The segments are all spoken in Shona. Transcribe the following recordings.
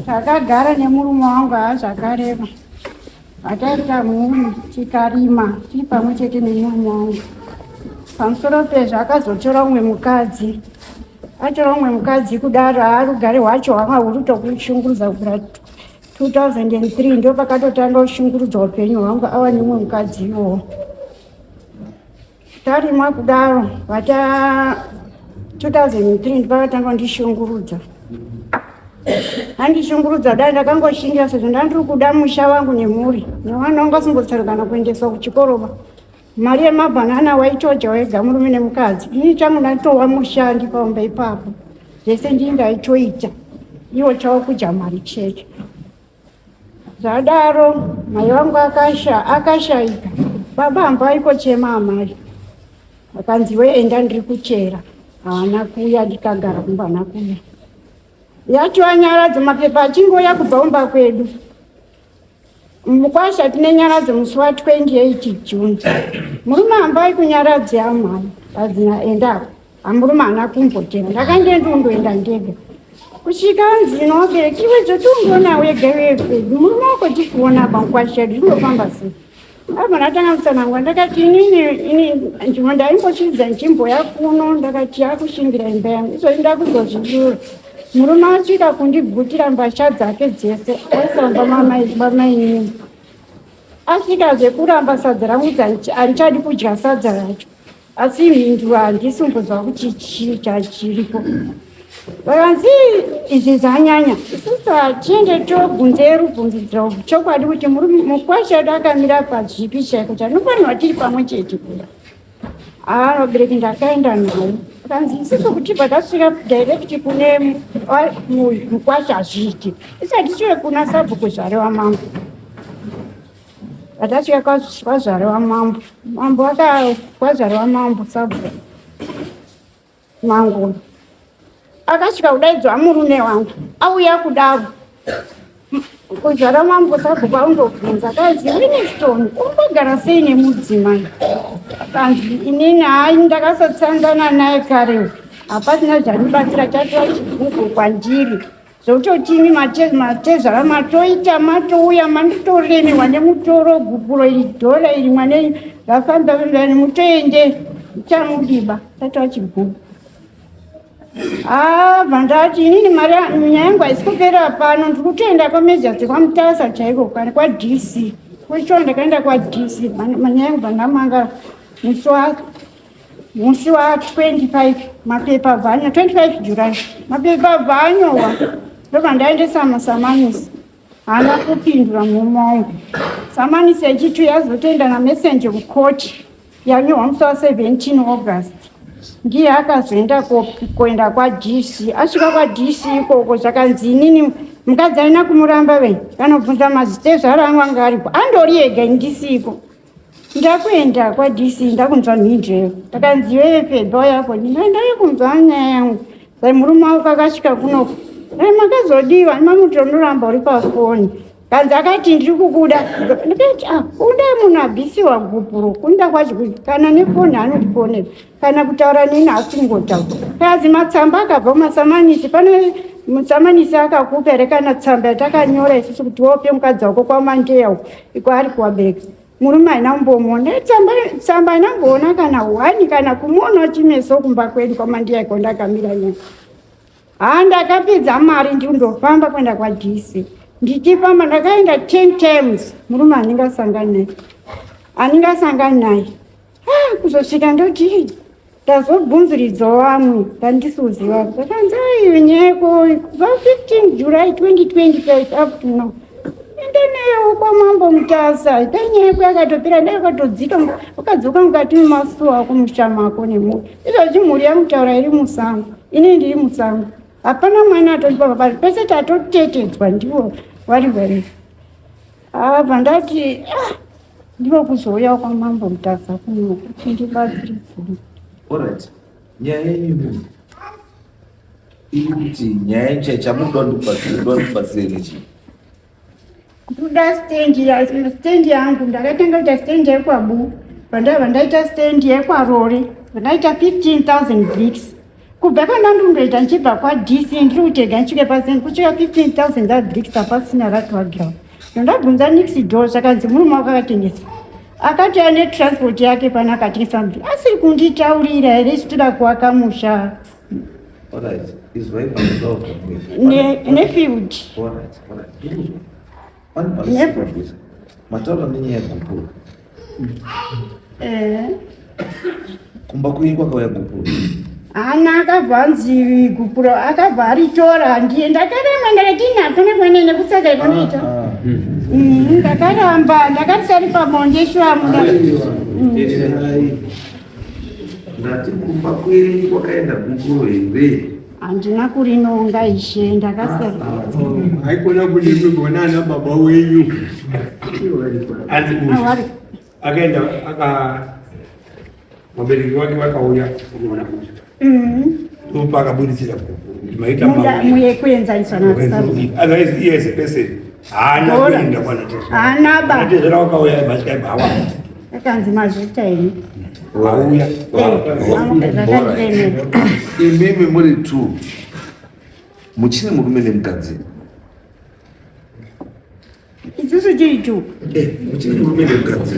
Takagara nemurume wangu haa zvakareba. Ataita mhuri tikarima tiri pamwe chete nemurume wangu. Pamusoro pezvo akazotora umwe mukadzi. Atora umwe mukadzi kudaro haa rugare hwacho hwanga huri kutokushungurudza kubvira 2003 ndopakatotanga kushungurudzwa upenyu hwangu awa nemumwe mukadzi iwowo. Tarimwa kudaro vata 2003 ndipakatanga kundishungurudza. Andishungurudza dai ndakangoshingira sezvo ndandiri kuda musha wangu nemhuri nevana vangu vasingotsarukana kuendeswa kuchikoro ba. Mari yemabhanana waitoja wega murume nemukadzi. Ini changu ndaitova mushandi paumba ipapo. Zvese ndini ndaitoita. Iwo chavo kudya mari chete. Zvadaro mai vangu akasha akashaika. Baba hamba vaikochema amai. Akanzi we enda ndiri kuchera. Haana kuuya ndikagara kumba haana kuuya. Yacho nyaradzo mapepa achingouya kubva kumba kwedu. Mukwasha tine nyaradzo musi wa 28 June. Murume hamba aikunyaradzi amai. Adzina enda apo. Amurume haana kumbotera. Ndakange ndondoenda ndega. Kusvika anzi inobereki iwe zvotiungoona wega wefe. Murume wako tikuona pankwasha yedu zvinofamba sei? Abva ndatanga kutsanangura ndakati inini ini ndimo ndaimbochiridza nzvimbo kuno ndakati yakushingira imba yangu izvozvi ndakuzozvidura. Murume asvika kundibvutira mbatya dzake dzese aisamba mamainini. Asvika zvekuramba sadza rangu handichadi kudya sadza racho. Asi mhinduro handisi kumbonzwa kuti chii chachiripo. Vakanzi izvi zvanyanya isusu hatiende tobvunze rubvunzo chokwadi kuti mukwasha wedu akamira pazvipi chaiko chanofanirwa tiri pamwe chete. Haa vabereki ndakaenda naye akanzi isusu kuti patasvika direct kune mukwasha hazviiti isati tisvike kuna sabhuku zvarewa mambo. Patasvika kwazvarewa mambo mambo aka kwazvarewa mambo sabhuku mangu akasvika kudaidzwa murume wangu auya kudaro kuzvara mambo sabhuku aundobvunza kanzi Winston umbogara sei nemudzimai akanzi inini hai ndakasatsanzana naye kare hapasina zvandibatsira chatova chigugu kwandiri zvekutoti imi matezvara matoita matouya manditoremerwa nemutoro gupuro iri dhora iri mwana rafamba mutoende chamudiba tatova chigugu Abva ndati inini mari nyaya yangu haisi kupera pano ndiri kutoenda kwaMajors kwaMutasa chaiko kana kwaDC kucho ndakaenda kwaDC manyaya yangu bandamanga musi wa musi wa 25 mapepa bvanyo 25 July mapepa bvanyowa ndobva ndaendesa masamanisi haana kupindura murume wangu samanisi yechitu yazotoenda namessenger kukoti yanyorwa musi wa 17 August ndiye akazoenda kuenda kwaDC asvika kwaDC ikoko zvakanzi inini mukadzi aina kumuramba ve kanobvunza mazitezvaro angu anga aripo andori ega ndisiko ndakuenda kwaDC ndakunzwa mhinduro ndakanzi iwewe fedha yako ndaive kunzwa nyaya yangu sai murume wako akasvika kunoko dai makazodiwa mamuti unoramba uri pafoni kanzi akati ndiri kukuda ndikati ah kuda munhu abvisiwa gupuro kunda kwacho kana nefoni anotifonera kana kutaura neni asingotaura kazi matsamba akabva kumasamanisi pane mutsamanisi akakupa here kana tsamba yatakanyora isusu kuti wope mukadzi wako kwamandeya uko iko ari kuwabereki murume haina kumbomuona tsamba tsamba haina kumboona kana hwani kana kumuona chimeso kumba kwedu kwamandeya iko ndakamira nyaya haa ndakapedza mari ndindofamba kuenda kwaDC ndichifamba ndakaenda 10 times murume handingasangani naye handingasangani naye ah, kuzosvika ndoti ndazobvunzuridzawo vamwe vandisiuziva zvakanzi aiyo nyaya yako kubva 15 July 2025 up to now enda nayewo kwamambo Mutasa ita nyaya yako yakatopera dai ukatodzika ukadzoka mukati memasuwa kumusha mako nemhuri izvozvi mhuri yangu taura iri musango ini ndiri musango hapana mwana atoripa baba pese tatotetedzwa ndivo vari vari abva ndati ah, ndivo kuzouya kwamambo Mutasa kuno kuti ndibatsiridzwe. Alright. Nyaya yenyu iri kuti nyaya yenyu chamunoda ndibatsire nechii? Ndoda stendi stendi yangu ndakatanga kuita stendi yekwabu pandaiva ndaita stendi yekwarori ndaita 15000 bricks. Kubva kwandandundoita ndichibva kwaDC ndiri kutega ndisvike paseni kusvika 15000 ndadrikisa pasina ratwagira. Ndabvunza Nixie door zvakanzi murume wako akatengesa. Akati ane transport yake pana akatengesa mbi. Asiri kunditaurira here isu toda kuwaka musha. Alright, izwai pamusawo Ne nefield. Alright, alright. Ndikuzwa. Pane pamusabvisa. Mataura nenyaya yegupuro. Eh. Kumba kwenyu kwakauya gupuro. Ana akabva anzi gupuro akabva aritora ndiye ndakaramba ndakati hakuna kwanene kutsaka ikonoita. Ah, ah. Ndakaramba ndakati sari pabonde shuwa muda. Ndati kumba kwenyu kwakaenda gupuro here? Handina kurinonga ishe ndakasara. Haikona kunimigwa nana baba wenyu. Anzi Awari. Akaenda aka vabereki vake vakauya kunoona musha. Ndopa akabuditsira kuti maita Muda muye kuenzaniswa na Otherwise iye as a person haana kuenda kwana tezvara. Haana ba. Ana tezvara wakauya vasvika ibva Akanzi mazvita ini. Wauya. Zvakandiremera. Imimi muri two muchine murume nemukadzi. Isusu tiri two. Eh, muchine murume nemukadzi.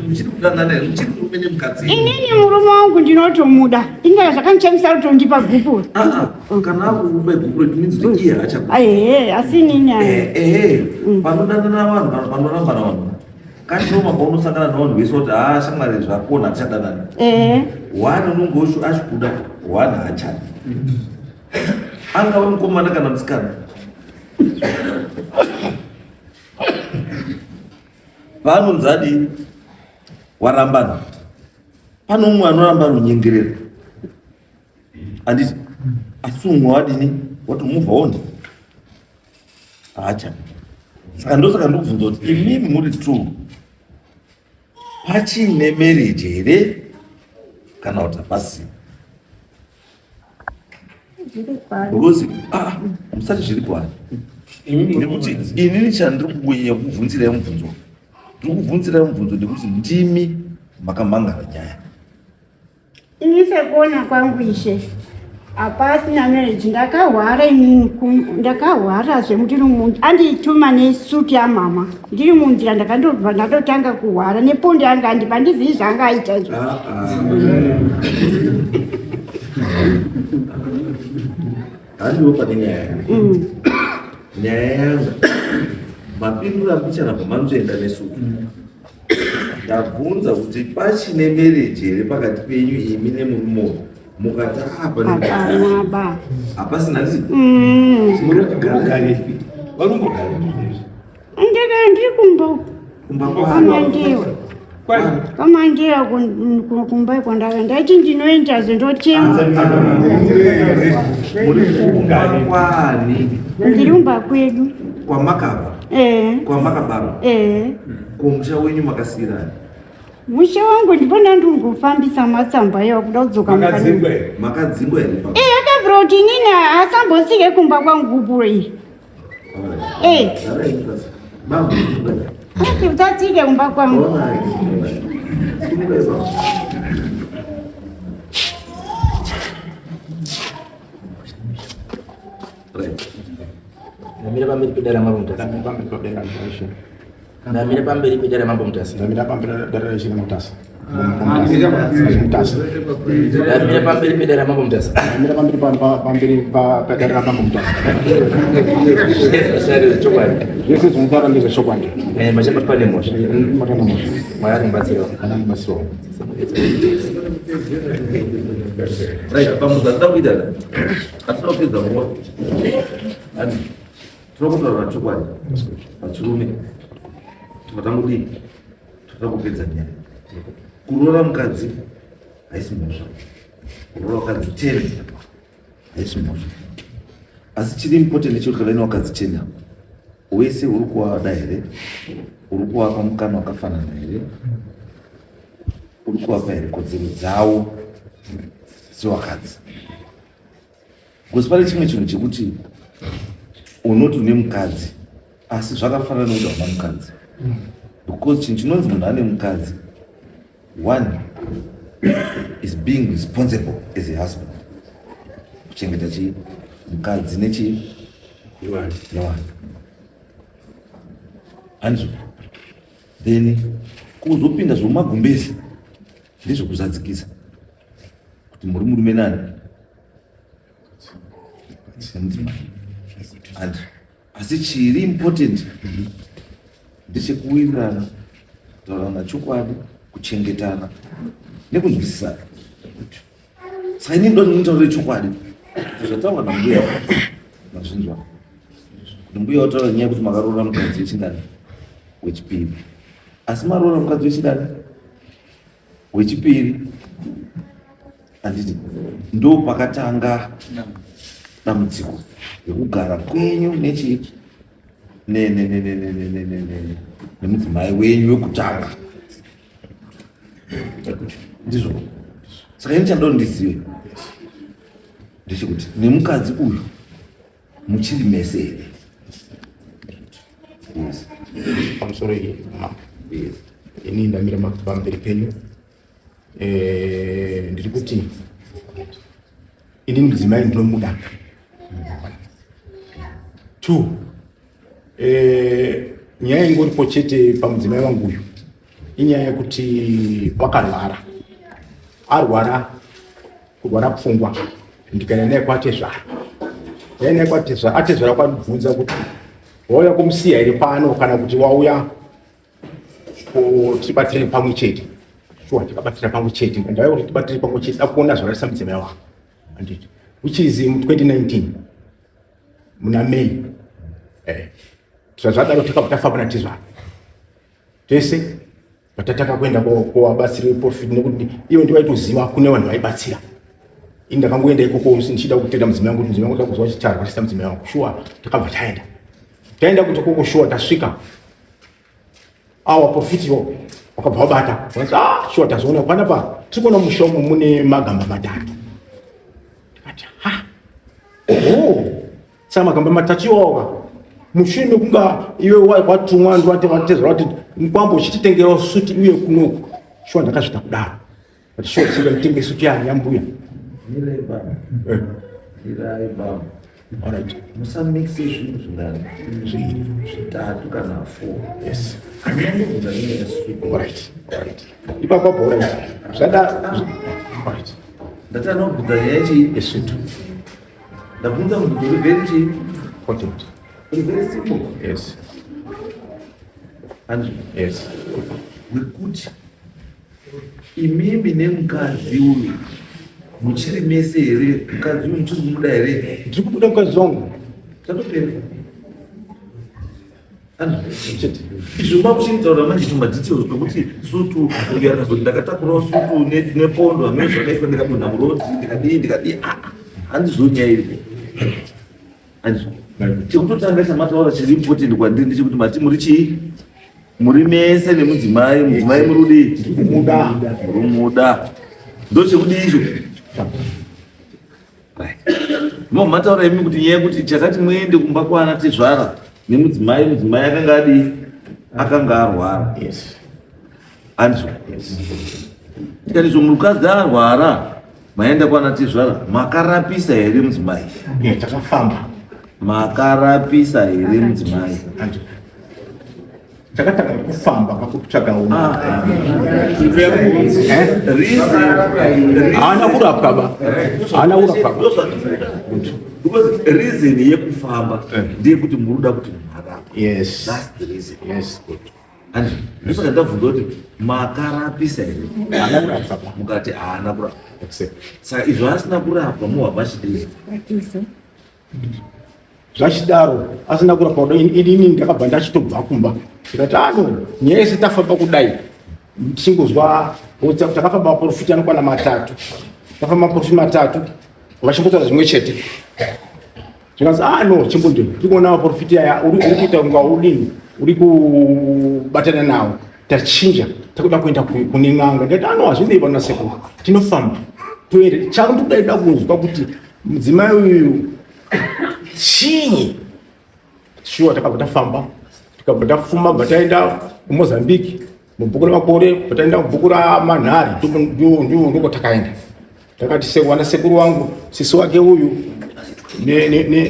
Muchiri kudanana here? Muchiri murume nemukadzi. Inini murume wangu ndinotomuda. Inga zvakandichamisa kutondipa gupuro. Ah, ah, kana akukupa gupuro it means kuti iye haachakuda. Ehe, asi inini ayi. Eh, eh, panodanana vanhu panorambana vanhu kashoma paunosangana nevanhu vese kuti haa shamwari zvakona hatichadanani. Eh. One unonge achikuda, one haachadi. Angave mukomana kana musikana. Paanonzi adii warambana, pane umwe anoramba anonyengerera, handiti? Asi umwe wadini wati move on, haachadi. Saka ndosaka ndikubvunza kuti imimi muri two pachine marriage here kana kuti hapasina? Because ah, musati zviri kwaari nekuti inini chandiri kunyanya kubvunzirai mubvunzo, ndiri kubvunzirai mubvunzo nekuti ndimi makamhangara nyaya. Ini sekuona kwangu ishe hapasina marriage. Ndakahwara inini, ndakahwara zvemutiri munhu andituma nesuti yamama ndiri munzira, ndakandobva ndatotanga kuhwara nepondo yanga andipa, handizivi zvaanga aita izvo. Handiwo pane nyaya yangu. Nyaya yangu mapindura mbichana pamanzoenda nesutu. Ndabvunza kuti pachine marriage here pakati penyu imi nemurume uyu, mukati apa Hapana ba. Hapasina, handiti? Mugarepi? Varumbogarepi? Ndaka ndiri kumba uku. Kumba kwani? Kwamandiwa. Kwamandiwa kumba kwandaka ndaiti ndinoenda zve ndochema. Muri kumba kwani? Ndiri kumba kwedu. Kwamakabva? Eh. Kwamakabarwa? Eh. Kumusha wenyu makasiyirani? Musha wangu ndipo ndandingofambisa matsamba iwa kuda kudzoka mukati. Makadzingwa here? Makadzingwa here papa? Eh, akabvira kuti inini asambosike kumba kwangu gupuro iyi. Eh. Bambo, Ati usatsike kumba kwangu. alright, alright. Simukai baba. Right. Ndamira pamberi pedare ramambo Mutasa. Ndamira pamberi pedare ramambo Mutasa. Ndamira pamberi pedare raishe Mutasa. Mutasa. Ndamira pamberi pedare ramambo Mutasa. Ndamira pamberi pamberi pedare ramambo Mutasa. Zvese chokwadi. Zvese zvinotaura ndezvechokwadi. Eh, machabatwa nemhosva. Matana mhosva. Mwari ari mubatsirawo. Ana mubatsirawo. Right, pamudza tinoda kuita asina kupedza nguva. Ani, tinoda kutaura chokwadi pachirume. Tikatangudii, toda kupedza nyaya. Kuroora mukadzi haisi mhosva. Kuroora mukadzi 10 haisi mhosva. Asi chiri important ndechekuti kana ine wakadzi 10 apa, wese uri kuvada here? Uri kuvapa mukana wakafanana here? Uri kuvapa here kodzero dzavo sewakadzi? Because pane chimwe chinhu chekuti unoti une mukadzi asi zvakafanana nekuti hauna mukadzi, because chinhu chinonzi munhu ane mukadzi one is being responsible as a husband, kuchengeta chii, mukadzi nechii, nevana, handizvo? Then kuzopinda zvomumagumbezi ndezvekuzadzikisa kuti muri murume nani nemudzimai, handizvo? Asi chiri important ndechekuwirirana, kutaurana chokwadi, kuchengetana nekunzwisisana. Saka inini ndoda nditaurire chokwadi zvataurwa nambuya. Mazvinzwa kuti mbuya wataura nyaya yekuti makaroora mukadzi wechingani? Wechipiri. Asi maroora mukadzi wechingani? Wechipiri, handiti? Ndo pakatanga dambudziko rekugara kwenyu nechi nemudzimai wenyu wekutanga, ndizvo? Saka ini chandoda ndizive ndechekuti nemukadzi uyu muchiri mese here? Yes. Pamusoro iyi, mambo. Yes. Ini ndamira pamberi penyu. Ndiri kuti inini mudzimai ndinomuda. Two, nyaya ingoripo chete pamudzimai wangu uyu inyaya yekuti wakarwara, arwara, kurwara pfungwa. Ndikaenda naye kwatezvara, ndaenda naye kwatezvara, atezvara kwandibvunza kuti wauya kumusiya here pano kana kuti wauya tibatsire pamwe chete. Shuwa tikabatsira pamwe chete, ndauya kuti tibatsire pamwe chete akuona zvararisa mudzimai wako, handiti? Which is mu 2019 muna May. Zvadaro takabva tafamba natezvara tese, patatanga kuenda kovabatsira profit, nekuti ivo ndivaitoziva kune vanhu vaibatsira. Ini ndakangoenda ikoko ndichida kutenda mudzimai wangu, kuti mudzimai wangu kuzwa chicharwarisa mudzimai wangu. Shuwa takabva taenda, taenda kuti koko. Shuwa tasvika, awa profitiwo wakabva wabata wanzi, ah, shuwa tazoona panapa tiri kuona musha umu mune magamba matatu. Tikati, ha, oho, saka magamba matatu iwawoka mushure mekunga iwe watumwa ndivatezvara kuti mukwambo uchititengerawo suti uye kunoku. Shuwa ndakazvita kudaro, but shuwa tisinga nditenge suti yani yambuya. Mirai baba. Mirai baba. Alright. Musamixe zvinhu zvingani? Zviri zvitatu kana four. Yes. Andinobvunza nenyaya yesutu. Alright, ipapo apo, alright, zvada, alright. Ndati anobvunza nyaya yechii? Yesutu. Ndabvunza mubvunzo uri very chii? Important. Uri very simple. Yes. Andrew. Yes. Wekuti imimi nemukadzi uyu muchiri mese here? Mukadzi uyu muchiri kumuda here? Ndiri kubuda mukadzi wangu. Tatopera. Andrew, chete izvo makuchitaura manje tumadetails tokuti sutu uyu akazoti ndakatakurawo sutu nepondo, hamene zvakaitwa, ndikadonha muroad, ndikadii, ndikadii. Ah, handizvo nyaya iripo, handizvo. Chekutotanga chamataura chiri important kwandiri ndechekuti mati muri chii? Muri mese nemudzimai. Mudzimai muri kudii? Kumuda. Muri muda, ndo chekudii icho? Mo mataura imi kuti nyaya yekuti chakati muende kumba kwana tezvara nemudzimai, mudzimai akanga adii? Akanga arwara. Yes. Handizvo? Tikati mukadzi arwara, maenda kwana tezvara, makarapisa here mudzimai? Yeah, takafamba. Makarapisa here mudzimai? Handiti takatanga kufamba pakutsvaga Ah, haana kurapwa ba, haana kurapwa ba. Because reason yekufamba ndeyekuti muruda kuti munhu arapwe. Yes. That's the reason. Yes, good. Handizvo? Ndosaka ndabvunza kuti makarapisa here. Haana kurapwa ba. Mukati haana kurapwa. Except Saka izvo asina kurapwa, muhwa machidii? Zvachidaro asina kurapwa kudai, inini ndakabva ndachitobva kumba, ndikati ano nyaya yese tafamba kudai tichingozwa hotsa. Takafamba maprofita anokwana matatu, tafamba maprofita matatu vachingotaura zvimwe chete. Zvikanzi, ah no, chimbonde tiri kuona maprofita aya uri kuita kunga udini, uri kubatana nawo. Tachinja, takuda kuenda kune n'anga. Ndikati, ano hazvinei vana sekuru, tinofamba toende. Chako ndikuda da kunzwa kuti mudzimai uyu chii. Shuwa takabva tafamba, tikabva tafuma, bva taenda kuMozambique. Mubhuku raMakore pataenda mubhuku raManhari ndiko takaenda. Takati wana sekuru wangu sisi wake uyu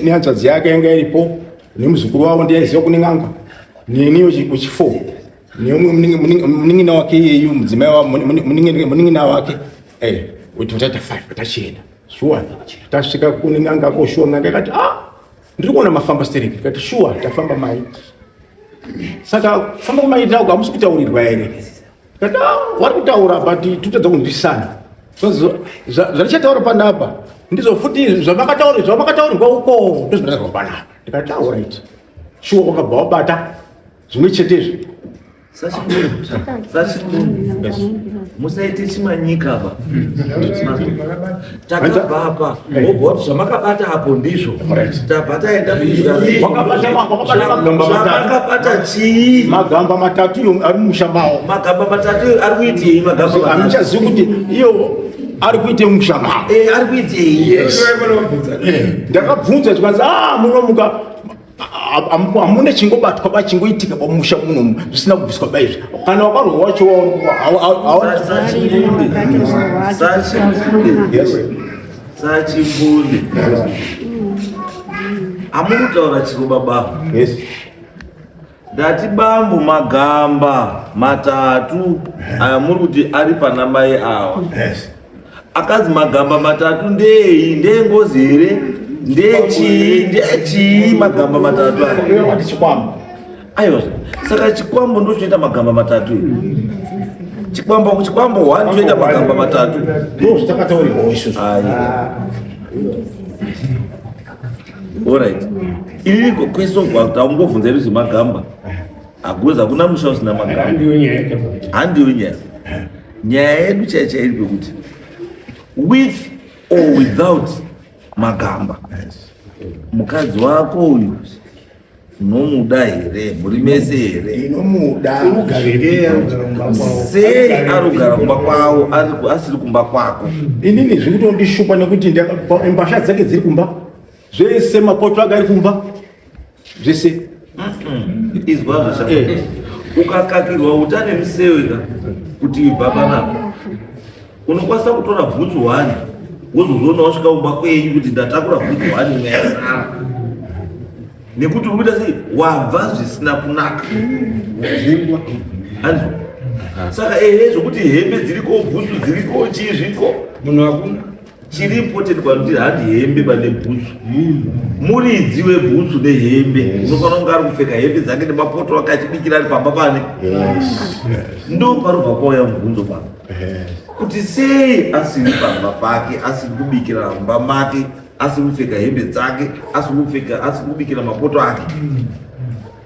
nehanzvadzi yake yanga iripo nemuzukuru wavo ndiye aiziva kune n'anga neni wechi4 neumwe munin'ina wake iyeyu mudzimai wa munin'ina wake kuti taita 5 tachienda shuwa tasvika kune n'anga ko shuwa n'anga ikati ah ndiri kuona mafamba stereki ikati shuwa tafamba mai saka kufamba kwamaita uko hamusi kutaurirwa here tikati ah vari kutaura but totadza kunzwisisana zvatichataura panapa ndizvo futi zvamakataurirwa uko ndozvinotaurwa panapa ndikati ah alright shuwa wakabva wabata zvimwe chetezvo Sachibundu, musaite chimanyika apa. Takabva apa, wobva wati zvamakabata apo ndizvo. Tabva taenda zvamakabata chii? Magamba matatu iyo ari mumusha mawo. Magamba matatu ari kuitei? Magamba matatu. Hamuchazivi kuti iyo ari kuitei mumusha mawo. Eh, ari kuitei? Yes. Ndakabvunza zvikanzi ah munomuka hamuna chingobatwa ba chingoitika pamusha muno zvisina kubviswa ba izvi kana wakarwa wacho Sachimbundi amuri kutaura chiro baba. Yes. Ndati bambo magamba matatu aya muri kuti ari pana mai awa. Yes. Akazi magamba matatu ndei ndengozi here ndechii ndechii magamba matatu aya wati chikwambo aiwa saka chikwambo ndochinoita magamba matatu chikwambo chikwambo one chinoita magamba matatu ndo zvatakataurirwawo isusu Alright. Ini question kwa taungobvunza iri zvemagamba. Hakuzi hakuna musha usina magamba. Handiyo nyaya. Handiyo nyaya. Nyaya yedu chaiyo chaiyo iri pekuti with or without magamba mukadzi wako uyu unomuda here muri mese here inomuda sei arikugara kumba kwavo asiri kumba kwako inini zviri kutondishupa nekuti mbasha dzake dziri kumba zvese mapoto ake ari kumba zvese izwa zvesha eh. Ukakakirwa uta nemusewe ka kuti ibva panapa unokwanisa kutora bhutsu one wozozviona wasvika kumba kwenyu kuti ndatakura bhutsu one imwe yasara nekuti uri kuita sei wabva zvisina kunaka andizvo saka ehe zvokuti hembe dziriko bhutsu dziriko chii zviriko munhu hakuna Chiri important kwandiri handi hembe pane bhutsu. Muridzi webhutsu nehembe unofanira kunge ari kupfeka hembe dzake nemapoto ake achibikira ari pamba pane. Ndo parobva kwauya mubvunzo pano. Kuti sei asiri pamba pake, asiri kubikira mumba make, asiri kupfeka hembe dzake, asiri kupfeka, asiri kubikira mapoto ake.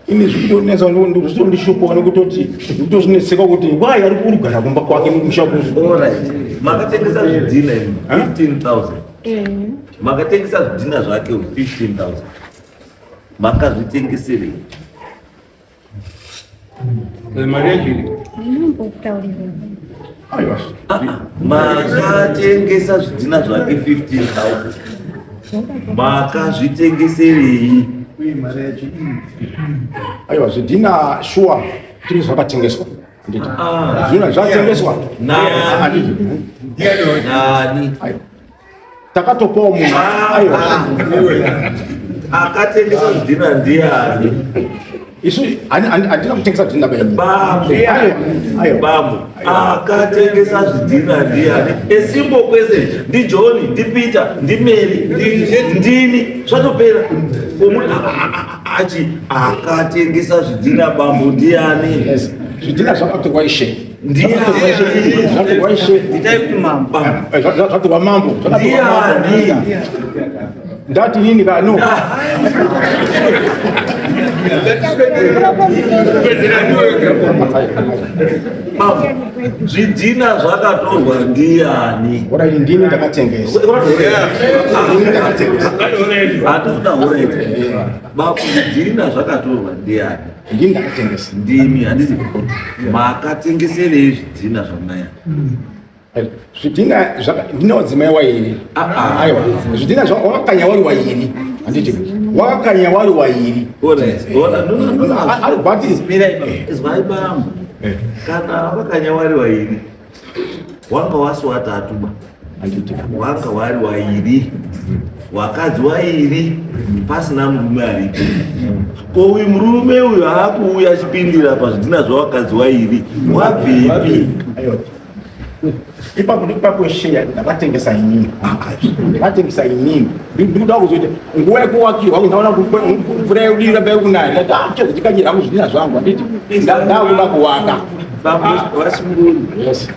Ini zvikutonetsa zvitondishupawo nekutoti ndikutozvinetseka kuti why ari kurugara kumba kwake mumusha kuzu. Alright. Makatengesa zvidhina imi 15,000. Makatengesa zvidhina zvake 15,000. Makazvitengeserei? Mari yachiri. Aiwa. Makatengesa zvidhina zvake 15,000. Makazvitengeserei? Aiwa zvidhina shuwa zviri zvakatengeswa. Nditi. Ah. Zvidhina zvatengeswa. Nani? Nani? Aiwa. Takatopawo munhu. Aiwa. Akatengesa zvidhina ndiani? Isu handina kutengesa zvidhina benyu. Bambo. Aiwa. Bambo. Akatengesa zvidhina ndiani? Esimbo kwese ndiJohn, ndiPeter, ndiMary, ndini. Zvatopera. Omuri achi akatengesa zvidhina bambo ndiani? Yes. Zvidhina zvakatorwa ishe. Ndiani? Zvakatorwa ishe. Zvakatorwa mambo. Ndiani? Ndati nini ka no. Zvidhina zvakatorwa ndiani? Ora ini ndini ndakatengesa. Ndini ndakatengesa. Hatisi kuda Babu zvidhina zvakatorwa ndiani? Ndini ndakatengesa. Ndimi handiti makatengeserei zvidhina zvamai? Zvidhina ndine wadzimai wairi. Aiwa. Zvidhina wakakanya wari wairi. Handiti wakakanya wari wairi. Alright. Ari bati. Izwai bambo. Kana vakanya wari wairi, wanga wasi watatu ba. Wanga wari wairi, wakadzi wairi, pasina murume aripo. Ko uyu murume uyu haakuuya achipindira pazvidhina zvawakadzi wairi, wabvepi? Ipapo ipapo sheya ndakatengesa inini, ndakatengesa inini. Ndikuda kuzoita nguva yekuwakirwa, ndaona mvura yekudira mba yekunaya, ndati ah, chezvitikanyira hangu zvidhina zvangu, handiti ndakuda kuwaka. Vachimururi. Yes.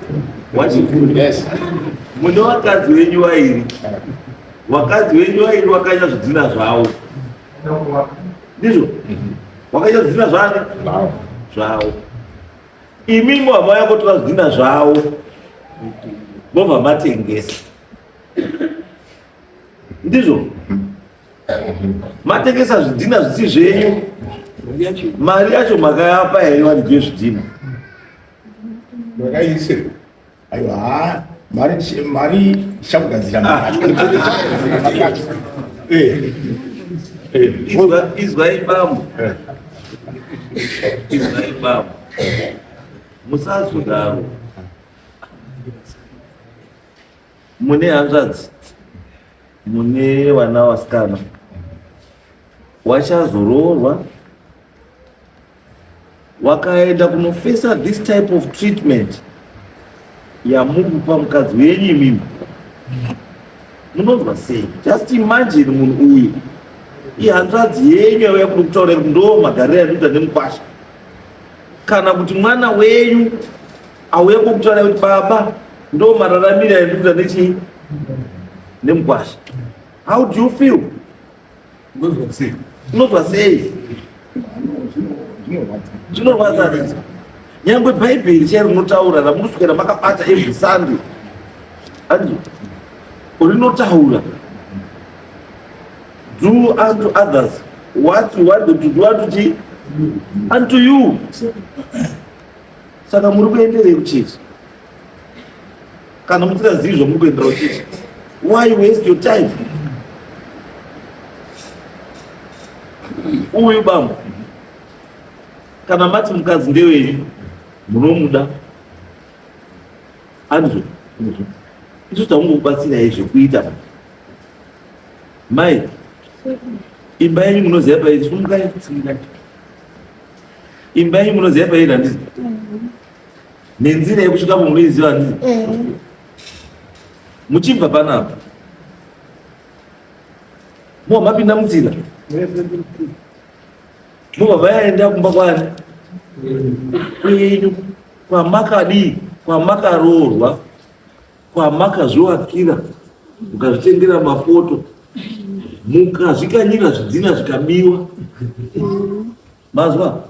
Wachikuru. Yes. Mune vakadzi wenyu vairi. Vakadzi wenyu vairi vakaita zvidhina zvavo. Ndizvo? Vakaita zvidhina zvani? Zvavo. Imimi vamauya kotora zvidhina zvavo. Vobva matengesa. Ndizvo? Matengesa zvidhina zvisi zvenyu. Mari yacho makayapa here varidzi vezvidhina? Makaise. Aiwa, haa, mari mari ichakugadzira mari yacho. Eh. Eh. Izwai bambo. Izwai bambo. Musazodaro. Mune hanzvadzi, mune vana vasikana wachazoroorwa wakaenda kunofesa this type of treatment yamukupa mukadzi wenyu imimi, munonzwa sei? Just imagine munhu uyu ihanzvadzi yenyu yauya kuno kutaura kuti ndo magariro andinoita nemukwasha, kana kuti mwana wenyu auya kokutaura kuti baba ndo mararamiro andinoita nechii nemukwasha. How do you feel? Unonzwa sei? Unonzwa sei? Zvinorwadza. Nyangwe Bhaibheri chairo rinotaura ramunoswera makabata every Sunday, andi rinotaura do unto others what you want them to do unto chi unto you. Saka muri kuenderei kuchechi kana musingazivi zvamuri kuendera kuchechi? Why waste your time? Uyu bambo, kana mati mukadzi ndewenyu, munomuda, andizvo? Isu takungokubatsirai zvekuita. Mai, imba yenyu munoziva pairi? Sumukai. Imba yenyu munoziva pairi, handiti? Nenzira yekusvikapo munoiziva, handiti? Muchibva panapa, mobva mapinda munzira, mobva vaenda kumba kwani kwenyu, kwamakadii, kwamakaroorwa, kwamakazvivakira, mukazvitengera mapoto, mukazvikanyira zvidhina zvikabiwa. Mazwa?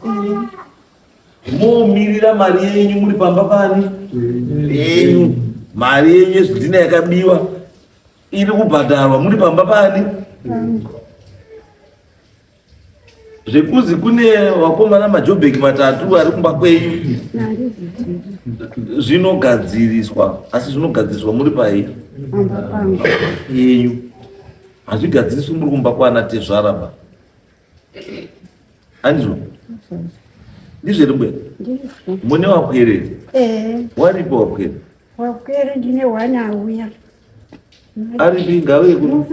Momirira mari yenyu muri pamba pani yenyu, mari yenyu yezvidhina yakabiwa iri kubhadharwa muri pamba pani. Zvekuzi kune vakomana majobheki matatu ari kumba kwenyu zvinogadziriswa, asi zvinogadziriswa muri pai yenyu, hazvigadziriswi muri kumba kwana tezvara ba. Andizvo? Ndizvo here mbuya? Mune wapwere? Waripo wapwere? Wapwere ndine hwana auya. Aripi? Ngauye kuno.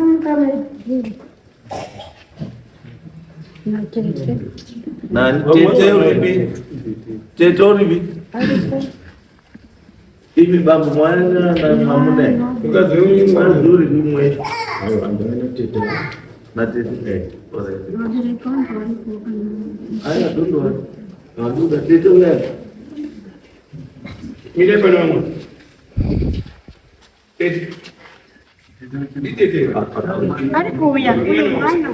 Natete. Nani? Tete uripi? Tete uripi? Aripo. Imi bambo, mwana na mwamuna. Mukadzi wenyu. Mukadzi uripi mwe? Aiwa, ndine tete. Natete. Alright. Vabereki vangu varipo. Aya, don't worry. Vanduka tete uya. Mire pano vamwe. Tete. Nditete. Ari kuuya kune mwana.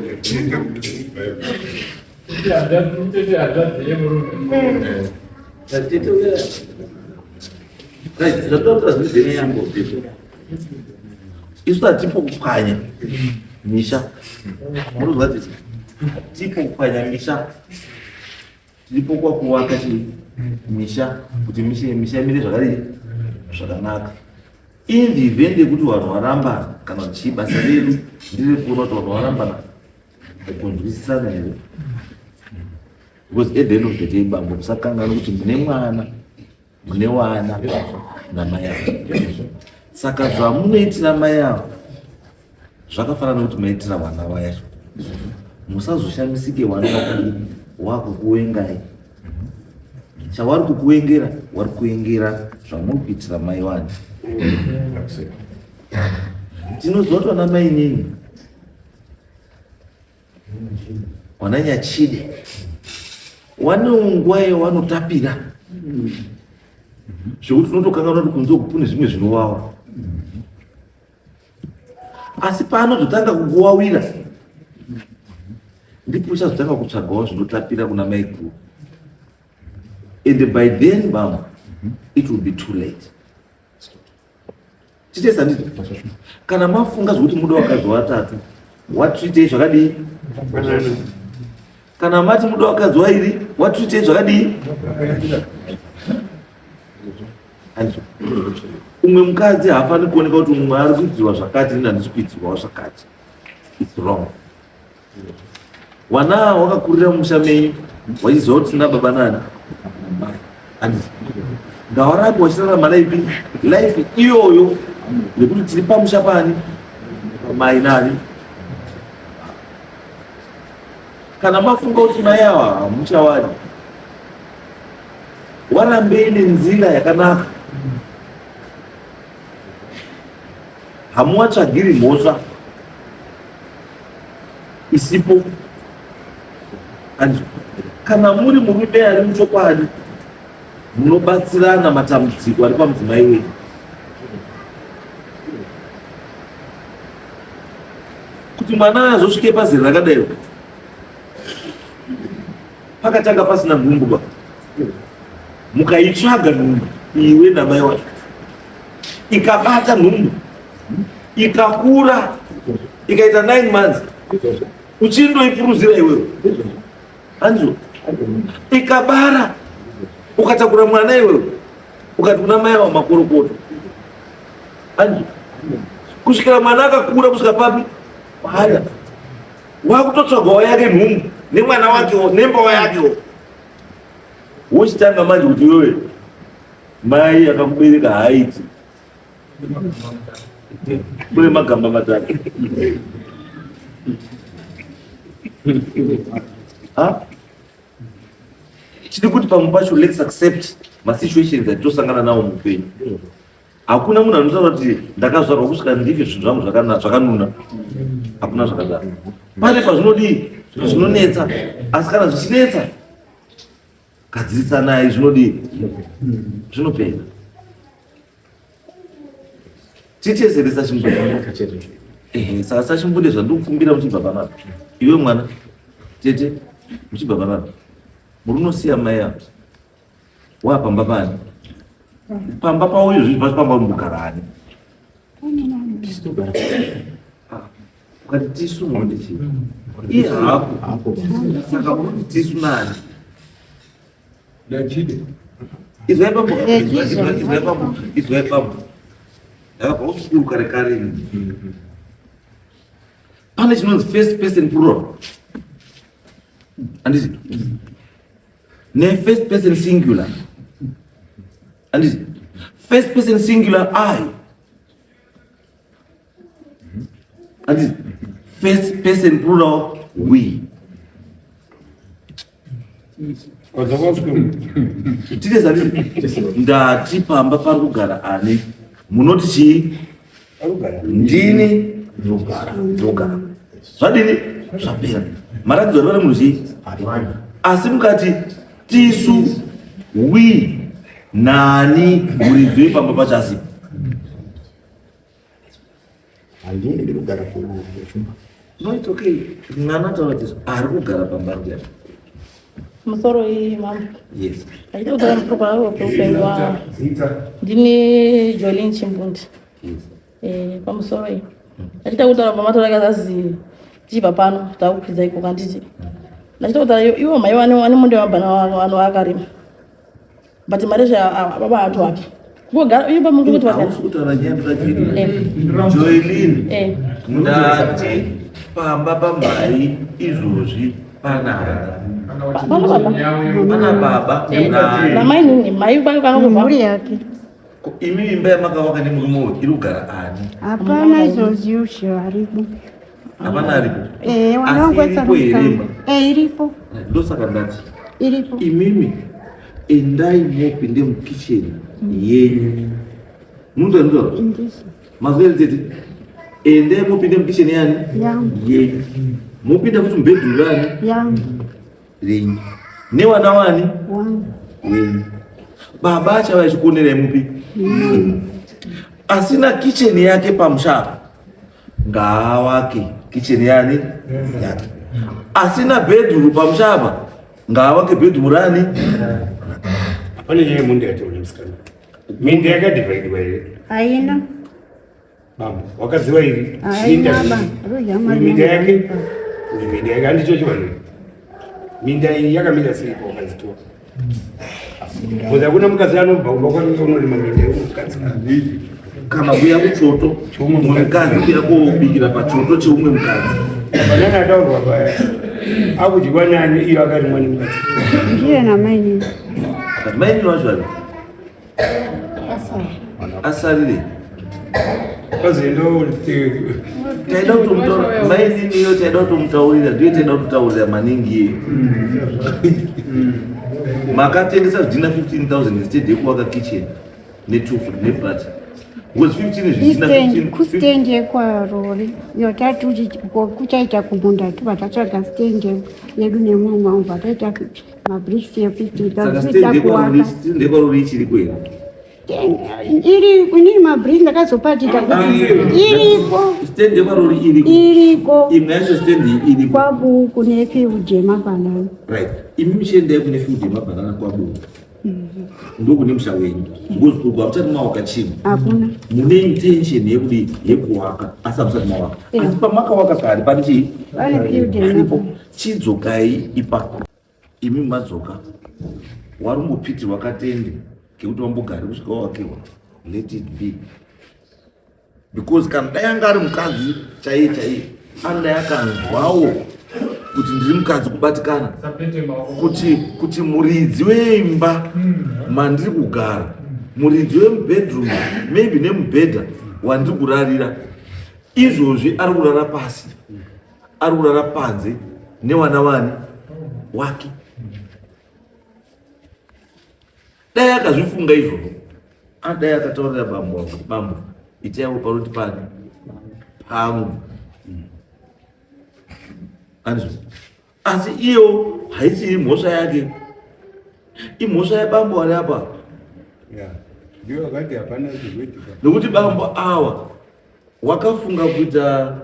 Tete uya. Right, zvatotaura zviri very simple, people. Isu hatipo kupwanya misha. Munozwa tete? Hatipo kupwanya misha. Tiripo kwa kuvaka chi misha kuti misha imire zvakadii zvakanaka. In the event yekuti vanhu varambana kana kuti chii, basa redu nderekuona kuti vanhu varambana kunzwisisana here. Because at the end of the day, bambo, musakanganwa kuti mune mwana. Mune wana namai avo. Saka zvamunoitira mai avo zvakafanana nekuti maitira vana vaya. Musazoshamisike wana wakadii wakukuwengai. Chawari kukuwengera wari kuwengera zvamuri kuitira mai wani. Tinoziva kuti vana mai nini wana nyachide wanewo nguva yawanotapira zvekuti unotokanganwa kuti kunze uku kune zvimwe zvinowawa asi paanozotanga kukuwawira ndipo uchazotanga kutsvagawo zvinotapira kuna maiguru and by then bambo it will be too late. Titese handiti kana mafunga zvekuti muda wakadzi watatu watitei zvakadii? Kana mati muda wakadzi wairi watitei zvakadii? Umwe mukadzi haafaniri kuoneka kuti umwe ari kuitirwa zvakati ini handisi kuitirwawo zvakati. It's wrong. Wana wakakurira mumusha menyu wachiziva kuti tina baba nani handiti ngawarambe wachirarama life life iyoyo yekuti tiri pamusha pani mai nani. Kana mafunga kuti mai ava hamuchawadi, warambei nenzira yakanaka, hamuwatsvagiri mhosva isipo. And kana muri murume ari muchokwadi, munobatsirana matambudziko ari pamudzimai wenyu. Kuti mwana azosvike pazera rakadai, pakatanga pasina nhumbu ba, mukaitsvaga nhumbu iwe namai wacho, ikabata nhumbu ikakura ikaita 9 months, uchindoipuruzira iwewe anzo, ikabara ukatakura mwana iwewe, ukati kuna mai avo makorokoto anzo, kusvikira mwana akakura kusvika papi paaya wakutotsvagawo yake nhumbu nemwana wakewo nembawa yakewo, wochitanga manje kuti iwewe mai akakubereka haaiti kune magamba matatu. Ha? Tiri kuti pamwe pacho let's accept masituations atitosangana nawo muupenyu. Hakuna munhu anotaura kuti ndakazvarwa kusvika ndife zvinhu zvangu zvakanuna. Hakuna zvakadaro. Pane pazvinodii zvinonetsa, asi kana zvichinetsa gadzirisanai, zvinodii zvinopera. Titezere sachimbude. Ehe, saka sachimbude zvandikukumbira muchibva panapa, iwe mwana tete muchibva panapa, muri unosiya mai apa wapamba pani pamba pauyo zvinhu pacho pamba mugara ani ukati tisu munoti chii iye hapo, saka unoti tisu nani? Ndachide. Izwai bambo, izwai bambo, izwai bambo. Ndakabva kuchikuru kare kare ini. Pane chinonzi first person plural. Handiti? Ne first person singular. Handiti? First person singular I. Handiti? First person plural we. Ndati pamba pari kugara ani, munoti chii? Ndini ndogara. Zvadini? Zvapera. Maratidzo ari pane munhu chii? Asi mukati tisu we nani, muridzi wepamba pacho asipo. Handini ndiri kugara kuchumba. No, it's okay. Mwana ataura kuti ari kugara pamba ndiani? Musoro iyi mama. Yes. Aida kutaura musoro kwawo peupenyu wa. Ndini Jolene Chimbundi. Yes. Eh, pamusoro iyi. Achida kutaura pamatora kazazi tichibva pano takukwidza ikoko handiti. Ndachida kutaura iwo mai wane munda wabhana wano akarima. But mari zva baba hatu wapi. Kungogara iye pamuntu kuti Hausi kutaura nyaya ndakachiri. Joelene. Eh. Ndati Pamba pamai izvozvi panana Pana baba. Pana baba nani? Namai nini, mai kwake Mhuri kanobva. yake. Ko imi imba yamakavaka nemurume uyu iri kugara ani? Hapana izvozvi ushe aripo. Hapana aripo. Eh, Asi wanangu iripo here imba? Eh, iripo. Ndosaka ndati Iripo. imimi endai mopinde mukicheni yenyu. Munzwa ndizvo? Ndizvo. Mazwa here tete? Endai mopinde mukicheni yani? Yangu. Yenyu. Mopinda futi mubhedroom rani? Yangu. Renyu. Nevana wani? Wangu. Wenyu. Baba achava achikuonerai mupi? Asina kicheni yake pamusha apa ngaawake kicheni yani yake. Asina bedroom pamusha apa ngaawake bedroom rani? Hapana nyaya yemunda yataura musikana. Minda yakadhivhaidwa here? Haina. Bambo, wakaziva iri? Haina Minda ba. iyi. Rudya Uyu minda yake, mari. uyu minda yake handicho chivanhu. Minda iyi yakamira sei pawakadzitora? Because hakuna mukadzi anobva kumba kwake unorima minda yemukadzi. Kana kuya kuchoto Cheumwe mumwe mukadzi. mukadzi kuya kobikira pachoto cheumwe mukadzi. Banana ataurwa paya akudyiwa nani iyo akarimwa nemukadzi. Ndiye namainini. Maini wacho ari asarire. Pazoenda Taida kutomutaura mainini iyo, taida kutomutaurira, ndiyo taida kutotaurira maningi iye. Makatengesa zvidhina 15,000 instead yekuvaka kitchen netufu nebhat, because 15 zvidhina Istand, 15 kustand yekwarori. Iyo tati kuchaita kumunda tobva tatsvaga stand yedu nemurume wangu bva taita mabricks Saka ye15,000 stand yekwarori kuwaka. stand yekwarori ichiriko here? Iri inini mabricks ndakazopatita kuti iriko. Stand yekwarori iriko? Iriko. Imwe yacho stand iyi iriko? Kwabuku nefield yemabhanana. Right, imi muchiendai kune field yemabhanana kwabuku, ndokune musha wenyu, because uku hamusati mawaka chinhu. Hakuna. Mune intention yekudii, yekuwaka, asi hamusati mawaka. Asi pamakawaka kare pane chii? Pane field Aripo. yemabhanana. Chidzokai ipapo imi madzoka warumbopitirwa katende kekuti wambogari kusvika wawakirwa. Let it be, because kana dai anga ari mukadzi chaiye chaiye, anodai akanzwawo kuti ndiri mukadzi kubatikana kuti muridzi weimba mandiri kugara, muridzi wemubedroom maybe nemubhedha wandiri kurarira izvozvi, ari kurara pasi, ari kurara panze newana wani wake. Dai akazvifunga izvozvo, adai akataurira bambo wangu kuti, "Bambo, itaiwo panoti pani pangu." Andizvo? Asi iyo haisiri mhosva yake, imhosva yabambo ari apa. Ndiyo wakati hapana chizoitika. Nokuti bambo awa wakafunga kuita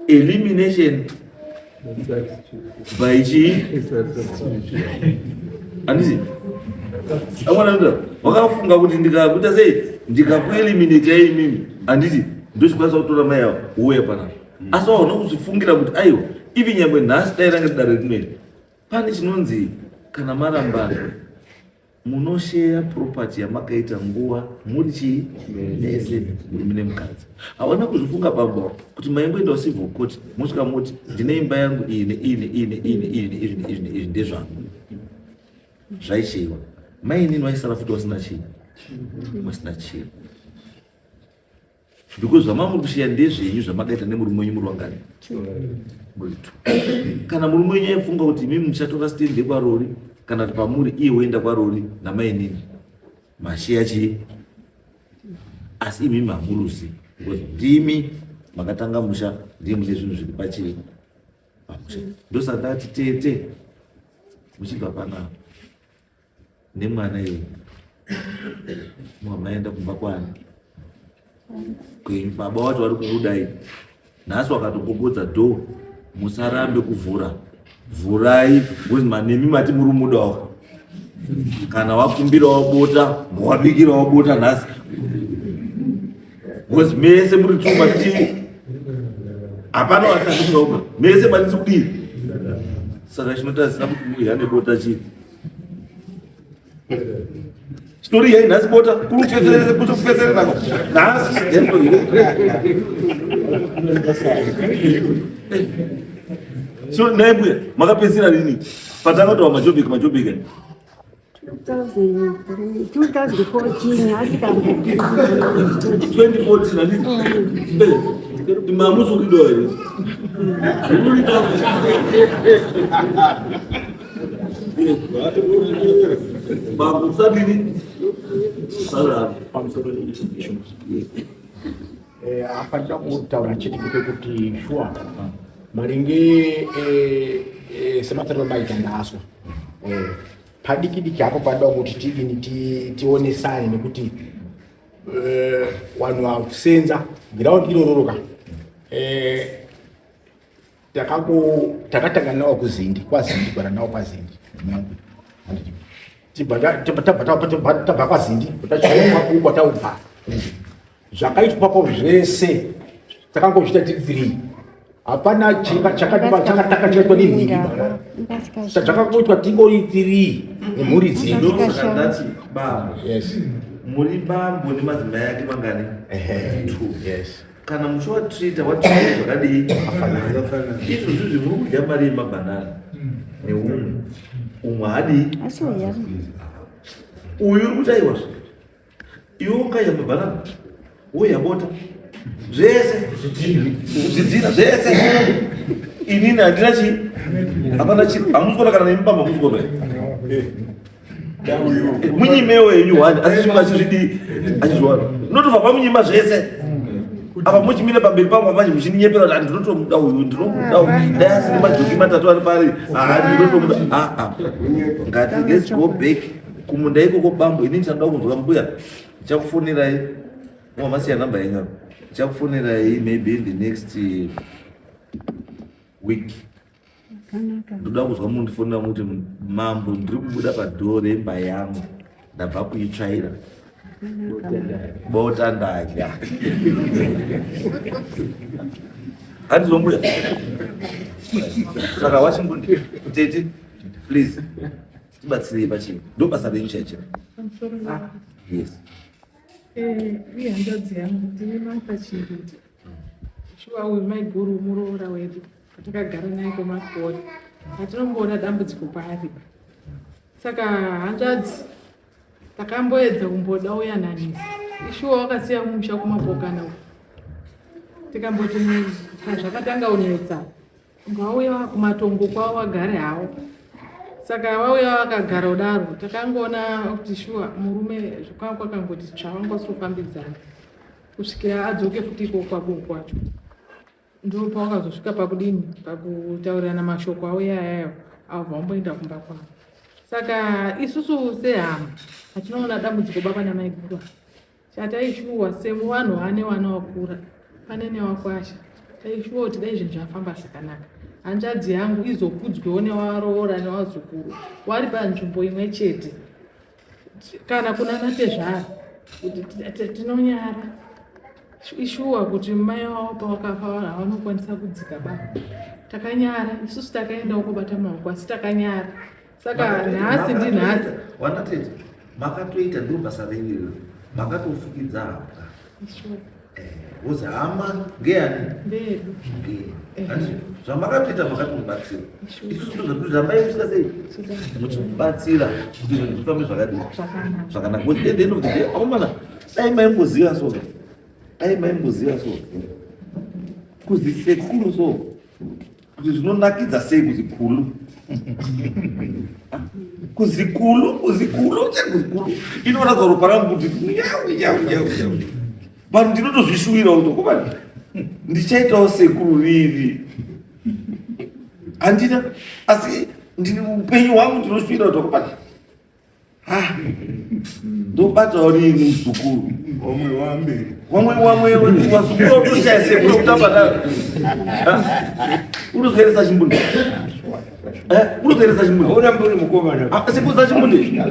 elimination by chii, handisi amwana? Wakafunga kuti ndikakuita sei, ndikakueliminate imimi, handiti ndochikwanisa kutora mai avo uye panapa? Asi waona kuzvifungira kuti aiwa, ivi nyangwe nhasi dai ranga dare rimweni, pane chinonzi kana marambana munosheya property yamakaita nguva muri chii mese, murume nemukadzi. Hawana kuzvifunga baba kuti maingoendawo civil court, mosvika moti, "Ndine imba yangu iyi neiyi neiyi neiyi neiyi neizvi neizvi neizvi, ndezvangu." Zvaisheyiwa, mainini vaisara futi vasina chii, vasina chii, because zvamamuri kusheya ndezvenyu zvamakaita nemurume wenyu muri wangani? Muri two. Kana murume wenyu aifunga kuti imimi muchatora stand yekwarori, kana kuti pamuri iye woenda kwarori namainini, masheya chii? Asi imimi hamuruzi, because ndimi makatanga musha, ndimi mune zvinhu zviri pachii, pamusha. Ndosaka ndati tete, muchibva panapa nemwana iwe, mwamaenda kumba kwani kwenyu, baba wacho vari kukudai nhasi, wakatogogodza door, musarambe kuvhura, vhurai, because manemi mati muri mudawo. Kana wakumbirawo bota, wabikirawo bota nhasi, because mese muri two matichii, hapana wataaauka, mese matisi kudii. Saka chinotarisira kuti muhane bota chii? Chitori yai nhasi bota kuri kufeserera nako nhasi. So nhai mbuya, makapedzisira rini? Patanga kutaura majobheki majobheki. 2014 asi kambo 2014 handiti? Eh, mamusi kuridawo here? Uridawo. Bambo usadini? Usadaro. Pamusoro issue. Apa ndinoda kutaura chete kuti shuwa maringe sematariro maita ndazwa padiki diki hapo panoda kuti tidini tionesane nekuti vanhu vakusenza ground irororo ka takatanga nawo kuzindi kwazindi gwara nawo kwazindi tabva kwazindi kwataubva zvakaitwa papo zvese takangozviita tiri three hapana chakataka chakaitwa nenhingi zvakangoitwa tingori three nemhuri dzedu. Ndosaka ndati bambo. Yes. Muri bambo nemadzimai ake mangani? Ehe. Two. Yes. Kana muchivatreata vatreata zvakadii? Izvozvi zvimuri kudya mari yemabhanana neumwe. Umwe haadii? Asi uya. Uyu uri kuti aiwa zve. Iwe ungadya mabhanana, wodya bota, zvese zvidhina zvese. Inini handina chii, hapana chii, hamusi kuona kana nemi bamba hamusi kuona. Munyimewo henyu hwani, asi chimwe achizvidii achizviwana. Ndinotobva pamunyima zvese. Apa muchimira pamberi pangu manje muchindinyepera kuti ndinotomuda uyu, ndinomuda uyu. Dai asiri majoki matatu ari pari, ah ndinotomuda. Ah ah. Ngati let's go back kumunda ikoko bambo, inini chanoda kunzwa mbuya, ndichakufonirai mwa masiya namba yenyu apa. Ndichakufonirai maybe in the next week. Ndoda kuzwa mundifonera muti mambo ndiri kubuda padhoo remba yangu ndabva kuitsvaira bota ndadya. Handizvo mbuya? Saka wachimbundi tete please tibatsirei pachii ndo basa renyu chaicho. Yes. Ihanzvadzi yangu ndine Martha Chinguti. Shuwa uyu maiguru muroora wedu patakagara naye kwemakore hatinomboona dambudziko paari ba. Saka hanzvadzi takamboedza kumboda uyananisa. Ishuwa wakasiya musha kumapokana uku. Tikamboti zvakatanga unetsa ngauya kumatongo kwavo vagare havo. Saka vauya vakagara kudaro takangoona kuti shuwa murume kwanga kwakangoti tsva vanga vasiri kufambidzana kusvikira adzoke futi ikoko kwako kwacho. Ndopawakazosvika pakudini pakutaurirana mashoko auya ayayo abva wamboenda kumba kwavo. Saka isusu sehama hatinoona dambudziko baba namaiguru chataishuwa sevanhu vane vana vakura pane newakwasha taishuwa kuti dai zvinhu zvafamba zvakanaka hanzvadzi yangu izokudzwewo newaroora newazukuru wari panzvimbo imwe chete kana kuna natezvara kuti tinonyara ishuwa kuti mai wavo pawakafa vanhu havanokwanisa kudzika baba takanyara isusu takaendawo kobata maoko asi takanyara saka nhasi ndinhasi wanatete makatoita ndo basa renyu iroro makatofukidza hapwa wozi hama ngeyani ndeyedu zvamakatoita makatomubatsira isusu ndozvaturambai musika sei muchimubatsira kuti zvinhu zvifambe zvakadii zvakanaka because at the end of the day akomana dai maimboziva so dai maimboziva so kuzi sekuru so kuti zvinonakidza sei kuzikulu kuzikulu kuzikulu chekuzikulu inoratidza ropa rangu kuti nyau nyau nyau nyau but ndinotozvishuwira kuti komana ndichaitawo sekuru riri handina asi ndini upenyu hwangu ndinoshuwira kuti komana ndobatawo rini muzukuru wamwe wamberi wamwe wamwe wazukuru utoshaya sekuru kutamba nayo unozoeresa chimbunde unozoeresa chimbunde Hauna mburi mukomana. sekuru sachimbunde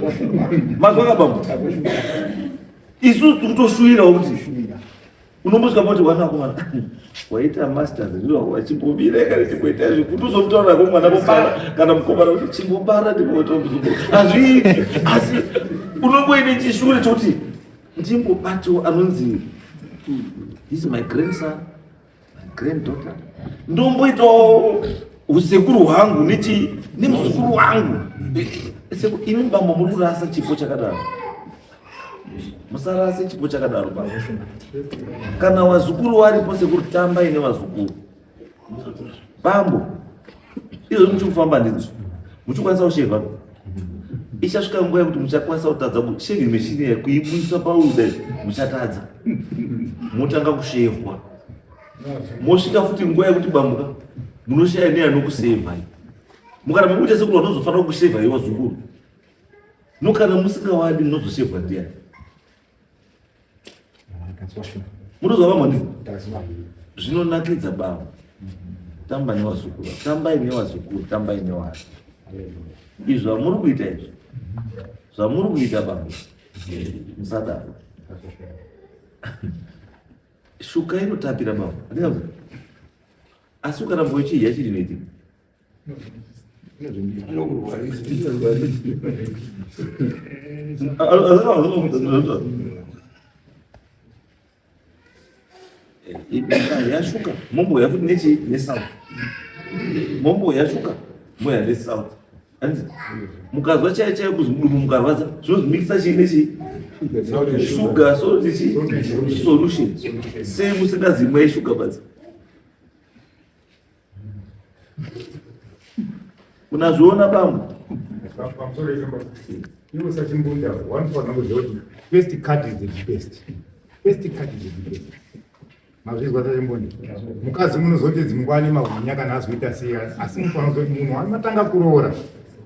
mazwa kabambo isusu tikutoshuvirawo kuti unombosvika poti wana wakomana waita masters wachimbomira kana chimboita izvi kuti uzomutaurira ko mwana vobara kana mukomana kuti chimbobara ndimboita muzukuru hazviiti asi unongoine chishure chokuti ndimbobatiwo anonzi this is my grandson. granddaughter ndomboitawo usekuru hwangu nechi nemuzukuru wangu. Imi bambo muri kurasa chipo chakadaro, musarase chipo chakadaro bambo. Kana wazukuru waripo, sekuru, tambai nevazukuru. Bambo, izvo muchikufamba ndizvo muchikwanisa kushevha, ichasvika nguva yekuti muchakwanisa kutadza shaving machine ya kuibudisa pauda, muchatadza, motanga kushevhwa, mosvika futi nguva yekuti bambuka munoshaya neanokusevhai. Mukaramba mukuita sekuru vanozofanira kushevhai wazukuru, no kana musingawadi munozoshevhwa ndiani? Munozwa vamwe zvinonakidza baba, tamba nevazukuru, tambai nevazukuru, tambai nevana. Izvi zvamuri kuita, izvi zvamuri kuita baba, musadaro. Shuka inotapira baba, handingazi, asi ukaramba uchidya chii chinoitika? Yashuka momboya futi nechi nesouth, momboya shuka moya nesouth. Hanzi mukazwa chaiyo chaiyo kuzi mudumbu mukarwadza, zvinozimikisa chii nechii? Shuga salt chi solution. Sei musingazimwai shuga badzi? Unazviona bambo? Pamusoro icho, iwe sachimbunda wanofanira kuziva kuti first card is the best, first card is the best. Mazvizwa sachimbunda? Mukadzi munozoti dzimwe ane mahunya kana azoita sei, asi mufanira kuziva kuti munhu wamatanga kuroora,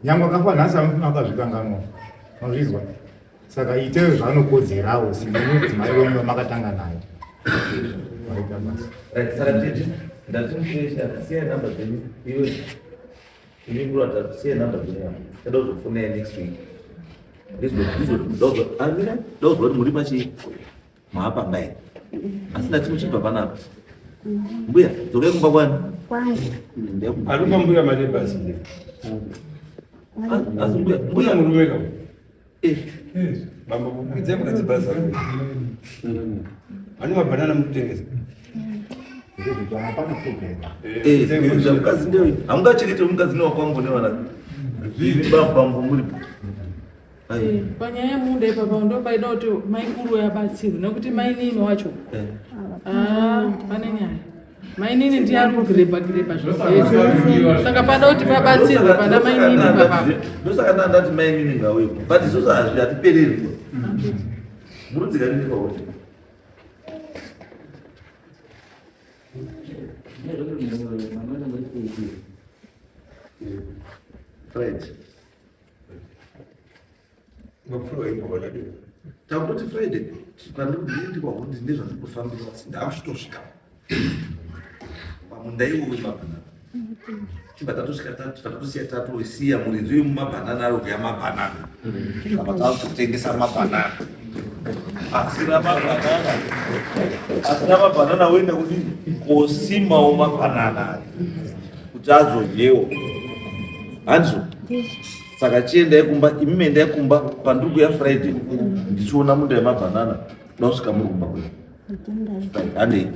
nyangwe akafa nhasi, akazvikanganwa. Mazvizwa? Saka iteyo zvaanokodzerawo semudzimai wenyu wamakatanga naye. Maita basa. Right, saka tete ndatimukuesha, siya namba dzenyu. Iwe imi murata, siya namba dzenyu apa, tada kuzofonai next week. Amira, ndozwa kuti muri pachi maapamba here, asi ndati muchibva panapa, mbuya, dzokai kumba kwani. Kwangu. Ari pambuya mari yebhasi. Asi mbuya, mbuya murume ka. Bambo, kukwidzai mukadzi bhasi. Vane mabhanana mukutengesa. Hapana problem. Mukadzi ndewe hamungachengete mukadzi newakwangu nevana, imi bambo muripo. Panyaya yemunda ipapa ndo paida kuti maikuru yabatsirwe nekuti mainini wacho, ah, pane nyaya. Mainini ndiye ari kugirebha girebha zvese, saka pada kuti pabatsirwe pana mainini papapa. Ndosaka ndandati mainini ngauyepo, but isusu hazvi hatipereri murudzikanini pakuti Friday. Takutoti Friday pandiri kwakuti ndezvandiri kufambira, asi ndakuchitosvika pamunda iwo wemabhanana. Tibva tatosvika, tibva tatosiya, tatosiya muridzi wemumabhanana ari kuya mabhanana, apa takutengesa mabhanana. Asina mabhanana, asina mabhanana woenda kudini? Kosimawo mabhanana kuti azodyewo, handizvo? Saka chiendai kumba, imi endai kumba. Pandiri kuya Friday ndichiona munda yemabhanana, da kusvika muri kumba kwenyu. Handei.